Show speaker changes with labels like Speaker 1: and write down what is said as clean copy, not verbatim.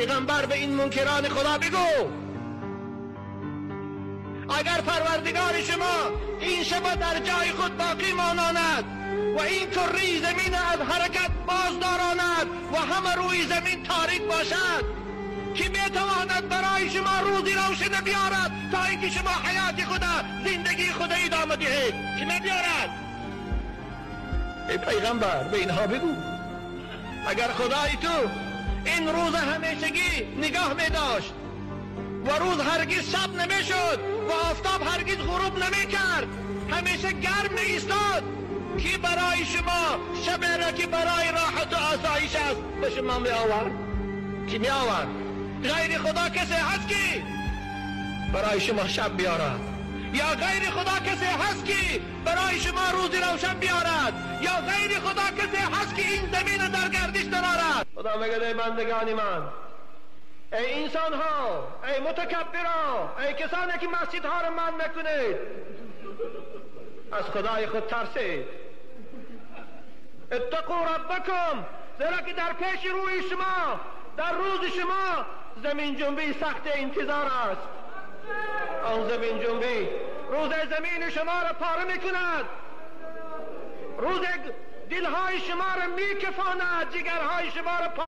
Speaker 1: پیغمبر به این منکران خدا بگو اگر پروردگار شما این شب در جای خود باقی ماناند و این کره زمین از حرکت باز داراند و همه روی زمین تاریک باشد، کی میتواند برای شما روزی روشن بیارد تا اینکه شما حیات خود، زندگی خود ادامه دهید؟ کی میبیارد؟ ای پیغمبر به اینها بگو اگر خدای تو این روز همیشگی نگاه می داشت و روز هرگز شب نمیشد و آفتاب هرگز غروب نمیکرد، همیشه گرم می ایستاد، کی برای شما شب را که برای راحت و آسایش است به شما می آورد؟ کی می آورد؟ غیر خدا کسی هست که برای شما شب بیارد؟ یا غیر خدا کسی هست که برای شما روزی روشن بیارد؟ یا غیر خدا کسی هست که این زمین در گردش درآورد؟ خدا میگه ای بندگان من، ای انسان ها، ای متکبران، ای کسانی که مسجد ها را من میکنید، از خدای خود ترسید. اتقوا ربکم، زیرا که در پیش روی شما، در روز شما زمین جنبی سخت انتظار است. آن زمین جنبی روز زمین شما را پاره میکند، روز دلهای شما را میکفاند، جگرهای شما را